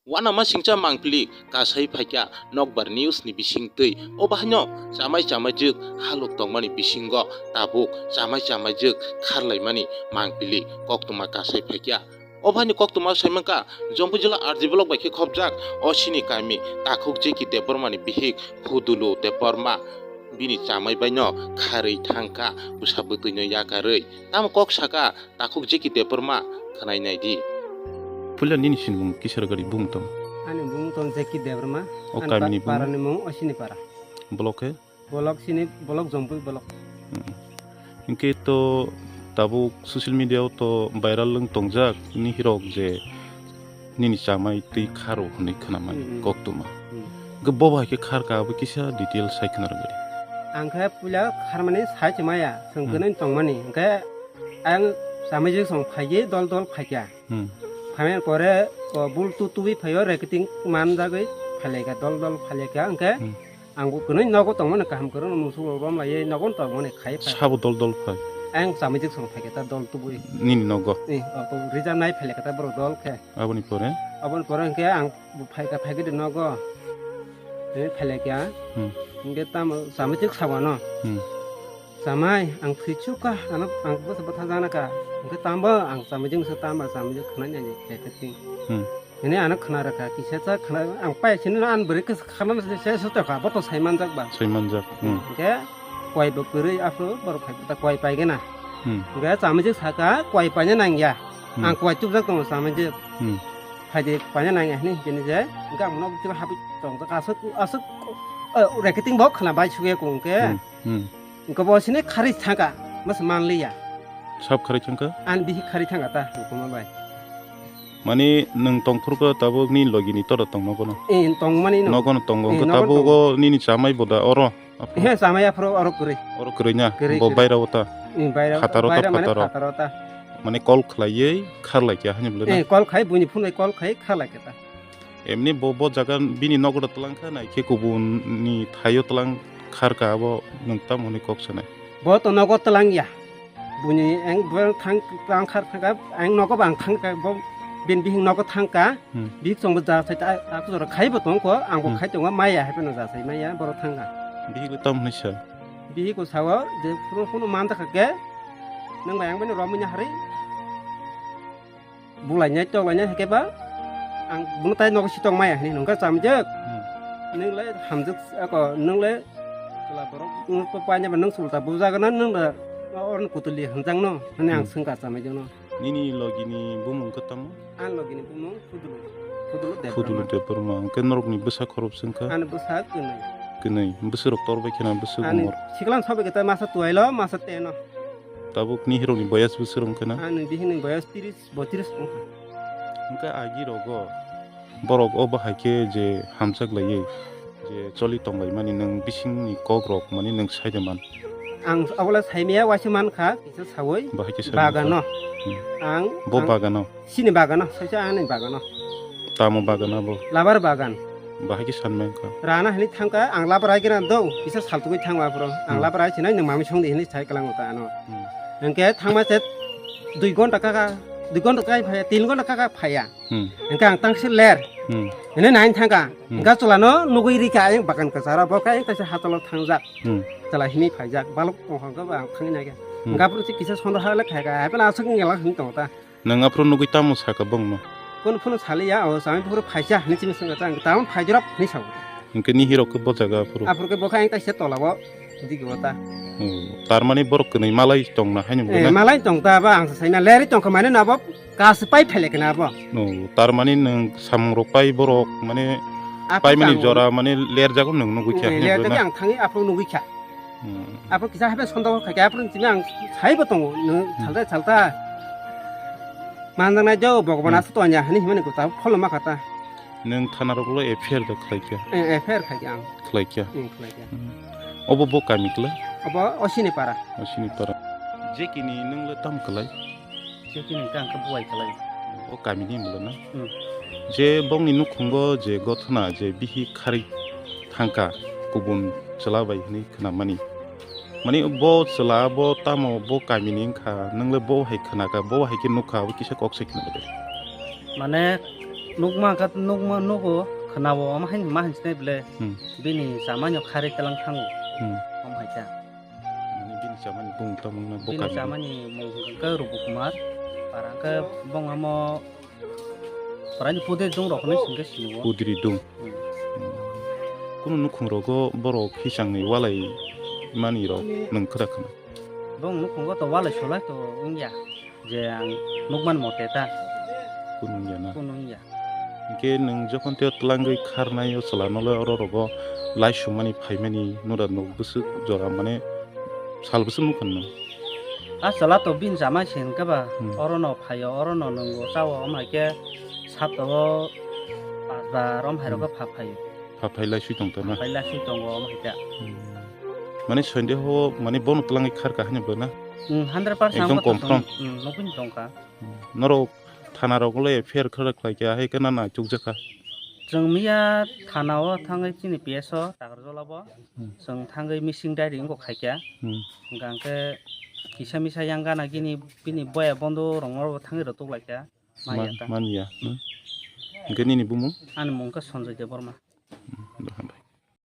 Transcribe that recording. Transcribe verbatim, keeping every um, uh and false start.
Uanama singcha mangpili kasai phaikha Nokbar News ni bisingtwi. O bahaino chamai chamaijwk halok tongmani bisingo tabuk chamai chamaijwk kharlaimani mangpili koktwma kasai phaikha. O bahaini koktwma saimankha Jampui jila R D block bai khe khopjak o sini kami takhuk J K Debbarma ni bihik Khudulu Debbarma bini chamai baino kharwi thangkha bwsa bwtwino yakarwi. Tamo kok saka takhuk J K Debbarma khwnai naidi. Puila nini sinimung kisa rwgadi bumung tong? Ani bumung tong J K Debbarma. O ani kamini pa-, bumung? Parani mung Osini para. Block he? Block sini, block Jampui block. Hmm. Hinkhe to tabuk social media o to viral wng tongjak nihirok je nini chamai twi kharo hwnwi khwnamani. Hmm, hmm. Koktwma. Hmm. Hinkhe bo bai khe kharka abo kisa detail sai khna rwgadi. Ang khe puila kharmani sai se maya, Hmm. Chwng kwnwi tongmani. Hinkhe ang chamai je song phaigwi dol dol phaikha. Hmm. Phaimani pore, o, bul tu tubui phaio, reketing manjagwi phailaikha, dol dol phailaikha, hinkhe Hmm. ang bo kwnwi nogo tongmani kaham kwrwngno musuk rok romlaiwi nogo tongmani khai phai. Sabo dol dol phai. Ayang chamijwk song phaikha ta dol tubui. Nini nogo? Eh, o, bo rija nai phailaikha ta borok dol khe. Aboni pore? Aboni pore hinkhe ang bo phaikha, phaikhe de nogo. Tei phailaikha. Hmm. Hinkhe tamo chamijwk sabo ano. Hmm. Chamai, ang thwichukha, ano ang bwsa bwtha janakha. Hinkhe tamo ang chamai jwngsa tamo chamai jwng khwnai nai khe khe ting. Hmm. Hini ano khna rakha, kisa cha khna, ang pai sini ano bwrwi khe khna se se se tokha, bo to sai manjak ba. Sai manjak, hmm. Hinkhe koi bo kwrwi aphuru borok phai ta koi pai gana. Hmm. Hinkhe chamai jwng saka koi paina nangya. Hmm. Ang koi chukjak tongo chamai jwng. Hmm. Phaidi paina nangya hini hini je, hinkhe ang nok jwng habi tongjak aswk aswk, eh, reketing bo khna bai sugya kung khe. Hmm. Hmm. Hinkhe bo sini kharwi thangkha, mas manliya. Sab kharwi thangkha? Ani bihik kharwi thangkha ta, hukuma bai. Mani nwng tongphuru khe tabuk ni logi ni tora tong nogo no? Eh, tongmani no. Nogo no tongo, eh, hwnkhe nogo tabuk tongo. O nini chamai boda oro? He, chamai aphuru oro kwrwi. Oro kwrwi na? Kwrwi, bo kwrwi. Baira o ta? Eh, baira, phataro ta, baira mane phataro? Phataro ta. Mane call khlaiwi kharlai kha hani bwle na? Eh, call khai, buini phone bai call khai kharlai kha ta. Emni bo, bo jaga bini nogo da twlang kha, nai khe kubun ni thaio twlang khar ka, abo nwng tamo hwnwi kok sanai? Bo to nogo twlang ya. Buini ang bo thang, thang khar thang ka, ang nogo bang thang ka, bo bin bihing nogo thang ka. Hmm. Bihik chong bo ja sai ta, aku jora khai bo tong ko, ang bo Hmm. Khai tongo maya hai phano ja sai maya, boro thang ka. Bihik bo tam hwnwi sa? Bihik ko sao, je phuru phuru man ta kha ke, nang bai ang bini romwi nya hari. Bulainai toklainai hai khe ba ang bono tai nogo sitong maya hinwi nungkha chamjak. Hmm. Nung le hamjak ako nung le chwla borok nung to paina ba nung sulta bujagana nung le oroni kutuli hamjakno hinwi ang Hmm. Swngkha chamai jono. Nini logi ni bumung khe tamo? Ang logi ni bumung Khudulu. Khudulu Debbarma. Khudulu Debbarma. Hwnkhe norok ni bwsa khorok swngkha? Ani bwsa kwnwi. Kwnwi. Bwswk rok tor bai khena bwswk Ani umor? Sikla sabai khe ta masa tuailo masa teno. Tabuk ni hirok ni boyas bwswk wngkha na? Ani bihini boyas tris. Botris wngkha. Hwnkhe agi rogo borok o bahai khe je hamjak laiwi je choli tong laimani nwng bisingni kok rok mani nwng sai de man. Ang abola saimaya waisa mankha kisa sawi. Bahai khe sai bagano. Mankha. Hmm. Ang, bo ang bagano? Sini bagano, saisa ani bagano. Tamo bagano bo? Labar bagan. Bahai khe san mankha. Rana hini thangkha, ang labar ai gana do, kisa saltugwi thangma phoro. Ang Hmm. Labar ai sinai nwng mami songdi hini sai kalango ta ano. Hmm. Hwnkhe thangma se dui gonta kaka, dui gonta kai phaya, tin gonta kaka phaya. Hmm. Hwnkhe ang tangsi ler. Hmm. Hini nain thangkha. Hmm. Hwnkhe chwlano nugwi rikha ayang bagan kwcharo, bo khe ayang kaisa hatolo thangjak. Hmm. Chwla hini phaijak, balok tongkha hwnkhe bo ang thangwi naikha. Hmm. Hwnkhe aphuru se kisa sondro hala khaikha, hai phano aswk wngya lang hwnwi tongo ta. Nwng aphuru nugwi tamo sakha bongno? Kunu phunu saliya, o chami buphuru phaisa hwnwi chini swngkha ta, ang tamo phaijorap hwnwi sao. Hwnkhe nihirok khe bo jaga aphuru? Aphuru khe bo khe ang kaisa tolao. Digi wata. Oh, tar mani borok kwnwi malai tongna haino Eh, bwlana? Malai tong ta ba ang saina leri tongkha mane nabo kas pai phele kena bo. Oh, tar mani nwng samung rok pai borok mane Aphuru pai mani samung. Jora mane ler jago nwng nugwi kha Eh, haino ler bwlana? Jago ang thangwi aphuru nugwi kha. Hmm. Aphuru kisa hape sonda kha khe aphuru simi ang sai bo tongo nwng Hmm. Salta salta. Mandanai jo Bhagwan Hmm. Asa tonya hani himani kota pholo ma kata. Nwng thana rok lo F I R da khlai kha? Eh, F I R khai kha ang. Khlai kha? Eh, khlai kha. Hmm. Obo bo kami khlai? Obo Osini para. Osini para. Je kini nwng le tam khlai? Je kini tang kha buai khlai. O kami ni mula na? Hmm. Je bongni nukhungo je gothona je bihi khari thangka kubun chwla bai hwnwi khwnamani. Mani bo chwla bo tamo bo kamini wngkha, nwng le bo hai khwnakha, bo hai khe nukha, abo kisa kok se khna de. Mane Nukma kha, nukma nugo, khwnao, omo haino ma hinwi sinai bwle. Hmm. Bini chamani kharwi tlang thango. Hmm. Omo hai kha. Mane bini chamani bung tamo wngna bo Bini kainwi. Chamani mung hwnkhe Rubu Kumar. Para hwnkhe bongamo parani pudri dung rok hinwi singkhe sinio. Pudri dung. Hmm. Hmm. Kunu nukhung rogo borok hisangni walai mani rok nwng khwra khwna. Bong nukhungo to walai solai to wngya. Je ang nukman mote ta. Kunu wngya na? Kunu wngya. Hingke nwng jokhon tei twlangwi kharnai o chwla nole oro rogo lai sumani phaimani nura nuk bwswk jora mane sal bwswk nukha nwng? A chwla to bini chamai se hwnkhe ba Hmm. oro no phaio, oro no nwngo chao, omo hai khe sapta o pas bar omo hai rogo Hmm. pha phaio. Pha phai lai sui tong ta na? Pha phai lai sui tongo omo hai khe. Hmm. Mane sonde ho mane bono twlangwi kharkha hwnwi bo na? Hmm, hundred percent Ekdom ang bo to confirm. Tong-, hmm, nukgwini tongkha. Norok thana rok le F I R khwlak khlai kha, hai kheno naitukjak kha. Chwng miya thana o thangwi chini P S o Takarjala bo. Hmm. Chwng thangwi missing diary wngkha khaikha. Hmm. Hwnkha hwnkhe kisa misa yang gana gini bini boya bondo rwngmaro bo thangwi rw tuklaikha. Maya Man-, ta. Manya. Hmm. Hwnkhe nini bumung? Ani mung khe Sanjoy Debbarma. Hmm, hambai.